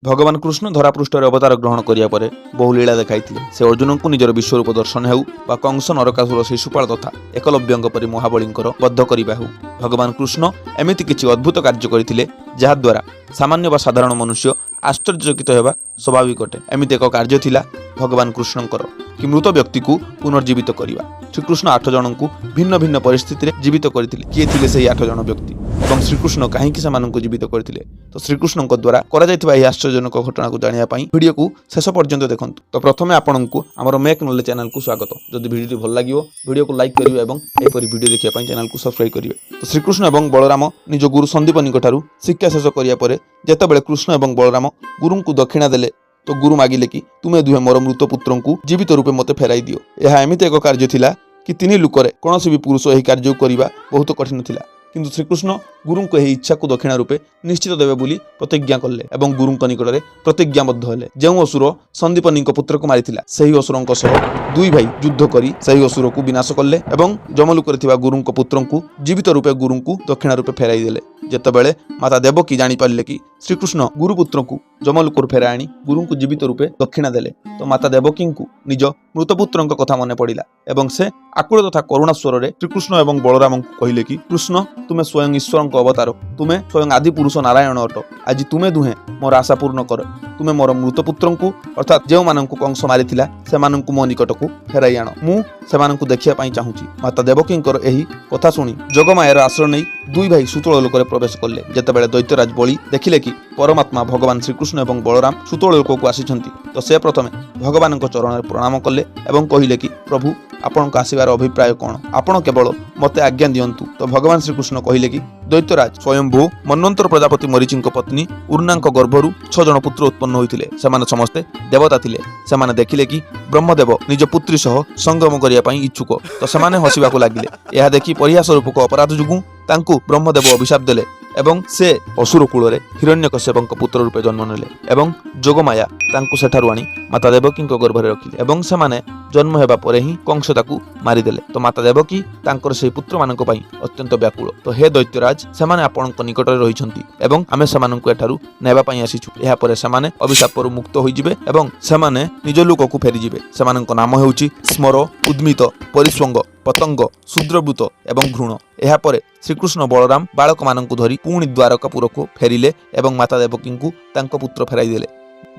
ଭଗବାନ କୃଷ୍ଣ ଧରାପୃଷ୍ଠରେ ଅବତାର ଗ୍ରହଣ କରିବା ପରେ ବହୁ ଲୀଳା ଦେଖାଇଥିଲେ। ସେ ଅର୍ଜୁନଙ୍କୁ ନିଜର ବିଶ୍ୱରୂପ ଦର୍ଶନ ହେଉ ବା କଂସ, ନରକାସୁର, ଶିଶୁପାଳ ତଥା ଏକଲବ୍ୟଙ୍କ ପରି ମହାବଳୀଙ୍କର ବଦ୍ଧ କରିବା ହେଉ, ଭଗବାନ କୃଷ୍ଣ ଏମିତି କିଛି ଅଦ୍ଭୁତ କାର୍ଯ୍ୟ କରିଥିଲେ, ଯାହାଦ୍ୱାରା ସାମାନ୍ୟ ବା ସାଧାରଣ ମନୁଷ୍ୟ ଆଶ୍ଚର୍ଯ୍ୟଚକିତ ହେବା ସ୍ୱାଭାବିକ ଅଟେ। ଏମିତି ଏକ କାର୍ଯ୍ୟ ଥିଲା ଭଗବାନ କୃଷ୍ଣଙ୍କର କି ମୃତ ବ୍ୟକ୍ତିକୁ ପୁନର୍ଜୀବିତ କରିବା। ଶ୍ରୀକୃଷ୍ଣ ଆଠ ଜଣଙ୍କୁ ଭିନ୍ନ ଭିନ୍ନ ପରିସ୍ଥିତିରେ ଜୀବିତ କରିଥିଲେ। କିଏ ଥିଲେ ସେହି ଆଠ ଜଣ ବ୍ୟକ୍ତି ଏବଂ ଶ୍ରୀକୃଷ୍ଣ କାହିଁକି ସେମାନଙ୍କୁ ଜୀବିତ କରିଥିଲେ? ତ ଶ୍ରୀକୃଷ୍ଣଙ୍କ ଦ୍ୱାରା କରାଯାଇଥିବା ଏହି ଆଶ୍ଚର୍ଯ୍ୟଜନକ ଘଟଣାକୁ ଜାଣିବା ପାଇଁ ଭିଡ଼ିଓକୁ ଶେଷ ପର୍ଯ୍ୟନ୍ତ ଦେଖନ୍ତୁ। ତ ପ୍ରଥମେ ଆପଣଙ୍କୁ ଆମର ମେକ୍ ନଲେଜ ଚ୍ୟାନେଲକୁ ସ୍ୱାଗତ। ଯଦି ଭିଡ଼ିଓଟି ଭଲ ଲାଗିବ, ଭିଡ଼ିଓକୁ ଲାଇକ୍ କରିବେ ଏବଂ ଏହିପରି ଭିଡ଼ିଓ ଦେଖିବା ପାଇଁ ଚ୍ୟାନେଲକୁ ସବସ୍କ୍ରାଇବ୍ କରିବେ। ତ ଶ୍ରୀକୃଷ୍ଣ ଏବଂ ବଳରାମ ନିଜ ଗୁରୁ ସନ୍ଦୀପନୀଙ୍କ ଠାରୁ ଶିକ୍ଷା ଶେଷ କରିବା ପରେ ଯେତେବେଳେ କୃଷ୍ଣ ଏବଂ ବଳରାମ ଗୁରୁଙ୍କୁ ଦକ୍ଷିଣା ଦେଲେ, ତ ଗୁରୁ ମାଗିଲେ କି ତୁମେ ଦୁହେଁ ମୋର ମୃତ ପୁତ୍ରଙ୍କୁ ଜୀବିତ ରୂପେ ମୋତେ ଫେରାଇ ଦିଅ। ଏହା ଏମିତି ଏକ କାର୍ଯ୍ୟ ଥିଲା କି ତିନି ଲୋକରେ କୌଣସି ବି ପୁରୁଷ ଏହି କାର୍ଯ୍ୟକୁ କରିବା ବହୁତ କଠିନ ଥିଲା। କିନ୍ତୁ ଶ୍ରୀକୃଷ୍ଣ ଗୁରୁଙ୍କୁ ଏହି ଇଚ୍ଛାକୁ ଦକ୍ଷିଣା ରୂପେ ନିଶ୍ଚିତ ଦେବେ ବୋଲି ପ୍ରତିଜ୍ଞା କଲେ ଏବଂ ଗୁରୁଙ୍କ ନିକଟରେ ପ୍ରତିଜ୍ଞାବଦ୍ଧ ହେଲେ। ଯେଉଁ ଅସୁର ସନ୍ଦୀପନୀଙ୍କ ପୁତ୍ରକୁ ମାରିଥିଲା, ସେହି ଅସୁରଙ୍କ ସହ ଦୁଇ ଭାଇ ଯୁଦ୍ଧ କରି ସେହି ଅସୁରକୁ ବିନାଶ କଲେ ଏବଂ ଯମଲୋକରେ ଥିବା ଗୁରୁଙ୍କ ପୁତ୍ରଙ୍କୁ ଜୀବିତ ରୂପେ ଗୁରୁଙ୍କୁ ଦକ୍ଷିଣା ରୂପେ ଫେରାଇ ଦେଲେ। ଯେତେବେଳେ ମାତା ଦେବକୀ ଜାଣିପାରିଲେ କି ଶ୍ରୀକୃଷ୍ଣ ଗୁରୁପୁତ୍ରଙ୍କୁ ଯମଲୋକରୁ ଫେରାଇ ଆଣି ଗୁରୁଙ୍କୁ ଜୀବିତ ରୂପେ ଦକ୍ଷିଣା ଦେଲେ, ତ ମାତା ଦେବକୀଙ୍କୁ ନିଜ ମୃତପୁତ୍ରଙ୍କ କଥା ମନେ ପଡ଼ିଲା ଏବଂ ସେ ଆକୁଳ ତଥା କରୁଣା ସ୍ୱରରେ ଶ୍ରୀକୃଷ୍ଣ ଏବଂ ବଳରାମଙ୍କୁ କହିଲେ କି କୃଷ୍ଣ, ତୁମେ ସ୍ୱୟଂ ଈଶ୍ୱରଙ୍କ ଅବତାର, ତୁମେ ସ୍ୱୟଂ ଆଦି ପୁରୁଷ ନାରାୟଣ ଅଟ। ଆଜି ତୁମେ ଦୁହେଁ ମୋର ଆଶା ପୂର୍ଣ୍ଣ କର। ତୁମେ ମୋର ମୃତପୁତ୍ରଙ୍କୁ, ଅର୍ଥାତ୍ ଯେଉଁମାନଙ୍କୁ କଂସ ମାରିଥିଲା, ସେମାନଙ୍କୁ ମୋ ନିକଟକୁ ଫେରାଇ ଆଣ। ମୁଁ ସେମାନଙ୍କୁ ଦେଖିବା ପାଇଁ ଚାହୁଁଛି। ମାତା ଦେବକୀଙ୍କର ଏହି କଥା ଶୁଣି ଯୋଗମାୟାର ଆଶ୍ରୟ ନେଇ ଦୁଇ ଭାଇ ସୁତଳ ଲୋକରେ ପ୍ରବେଶ କଲେ। ଯେତେବେଳେ ଦୈତ୍ୟରାଜ ବଳି ଦେଖିଲେ କି ପରମାତ୍ମା ଭଗବାନ ଶ୍ରୀକୃଷ୍ଣ ଏବଂ ବଳରାମ ସୁତଳ ଲୋକକୁ ଆସିଛନ୍ତି, ତ ସେ ପ୍ରଥମେ ଭଗବାନଙ୍କ ଚରଣରେ ପ୍ରଣାମ କଲେ ଏବଂ କହିଲେ କି ପ୍ରଭୁ, ଆପଣଙ୍କ ଆସିବାର ଅଭିପ୍ରାୟ କ'ଣ? ଆପଣ କେବଳ ମୋତେ ଆଜ୍ଞା ଦିଅନ୍ତୁ। ତ ଭଗବାନ ଶ୍ରୀକୃଷ୍ଣ କହିଲେ କି ଦୈତ୍ୟରାଜ, ସ୍ୱୟମ୍ଭୂ ମନ୍ୱନ୍ତର ପ୍ରଜାପତି ମରିଚିଙ୍କ ପତ୍ନୀ ଉର୍ଣ୍ଣାଙ୍କ ଗର୍ଭରୁ ଛଅ ଜଣ ପୁତ୍ର ଉତ୍ପନ୍ନ ହୋଇଥିଲେ। ସେମାନେ ସମସ୍ତେ ଦେବତା ଥିଲେ। ସେମାନେ ଦେଖିଲେ କି ବ୍ରହ୍ମଦେବ ନିଜ ପୁତ୍ରୀ ସହ ସଙ୍ଗମ କରିବା ପାଇଁ ଇଚ୍ଛୁକ, ତ ସେମାନେ ହସିବାକୁ ଲାଗିଲେ। ଏହା ଦେଖି ପରିହାସ ରୂପକ ଅପରାଧ ଯୋଗୁଁ ତାଙ୍କୁ ବ୍ରହ୍ମଦେବ ଅଭିଶାପ ଦେଲେ ଏବଂ ସେ ଅସୁର କୂଳରେ ହିରଣ୍ୟକଶ୍ୟପଙ୍କ ପୁତ୍ର ରୂପେ ଜନ୍ମ ନେଲେ ଏବଂ ଯୋଗମାୟା ତାଙ୍କୁ ସେଠାରୁ ଆଣି ମାତା ଦେବକୀଙ୍କ ଗର୍ଭରେ ରଖିଲେ ଏବଂ ସେମାନେ ଜନ୍ମ ହେବା ପରେ ହିଁ କଂସ ତାକୁ ମାରିଦେଲେ। ତ ମାତା ଦେବକୀ ତାଙ୍କର ସେହି ପୁତ୍ରମାନଙ୍କ ପାଇଁ ଅତ୍ୟନ୍ତ ବ୍ୟାକୁଳ। ତ ହେ ଦୈତ୍ୟରାଜ, ସେମାନେ ଆପଣଙ୍କ ନିକଟରେ ରହିଛନ୍ତି ଏବଂ ଆମେ ସେମାନଙ୍କୁ ଏଠାରୁ ନେବା ପାଇଁ ଆସିଛୁ। ଏହାପରେ ସେମାନେ ଅଭିଶାପରୁ ମୁକ୍ତ ହୋଇଯିବେ ଏବଂ ସେମାନେ ନିଜ ଲୋକକୁ ଫେରିଯିବେ। ସେମାନଙ୍କ ନାମ ହେଉଛି ସ୍ମର, ଉଦ୍ମିତ, ପରିସ୍ୱଙ୍ଗ, ପତଙ୍ଗ, ଶୂଦ୍ରବୃତ ଏବଂ ଘୃଣ। ଏହାପରେ ଶ୍ରୀକୃଷ୍ଣ ବଳରାମ ବାଳକମାନଙ୍କୁ ଧରି ପୁଣି ଦ୍ୱାରକାପୁରକୁ ଫେରିଲେ ଏବଂ ମାତା ଦେବକୀଙ୍କୁ ତାଙ୍କ ପୁତ୍ର ଫେରାଇ ଦେଲେ।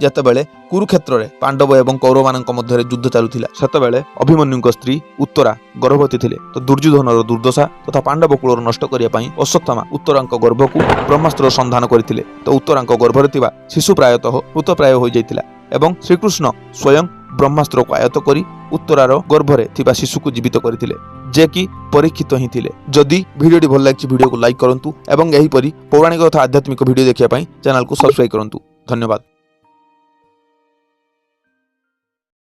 ଯେତେବେଳେ କୁରୁକ୍ଷେତ୍ରରେ ପାଣ୍ଡବ ଏବଂ କୌରବମାନଙ୍କ ମଧ୍ୟରେ ଯୁଦ୍ଧ ଚାଲୁଥିଲା, ସେତେବେଳେ ଅଭିମନ୍ୟୁଙ୍କ ସ୍ତ୍ରୀ ଉତ୍ତରା ଗର୍ଭବତୀ ଥିଲେ। ତ ଦୁର୍ଯ୍ୟୋଧନର ଦୁର୍ଦ୍ଦଶା ତଥା ପାଣ୍ଡବ କୂଳରୁ ନଷ୍ଟ କରିବା ପାଇଁ ଅଶ୍ୱତ୍ଥାମା ଉତ୍ତରାଙ୍କ ଗର୍ଭକୁ ବ୍ରହ୍ମାସ୍ତ୍ର ସନ୍ଧାନ କରିଥିଲେ। ତ ଉତ୍ତରାଙ୍କ ଗର୍ଭରେ ଥିବା ଶିଶୁ ପ୍ରାୟତଃ ମୃତପ୍ରାୟ ହୋଇଯାଇଥିଲା ଏବଂ ଶ୍ରୀକୃଷ୍ଣ ସ୍ୱୟଂ ବ୍ରହ୍ମାସ୍ତ୍ରକୁ ଆୟତ୍ତ କରି ଉତ୍ତରାର ଗର୍ଭରେ ଥିବା ଶିଶୁକୁ ଜୀବିତ କରିଥିଲେ, ଯେ କି ପରୀକ୍ଷିତ ହିଁ ଥିଲେ। ଯଦି ଭିଡ଼ିଓଟି ଭଲ ଲାଗିଛି, ଭିଡ଼ିଓକୁ ଲାଇକ୍ କରନ୍ତୁ ଏବଂ ଏହିପରି ପୌରାଣିକ ତଥା ଆଧ୍ୟାତ୍ମିକ ଭିଡ଼ିଓ ଦେଖିବା ପାଇଁ ଚ୍ୟାନେଲକୁ ସବସ୍କ୍ରାଇବ୍ କରନ୍ତୁ। ଧନ୍ୟବାଦ।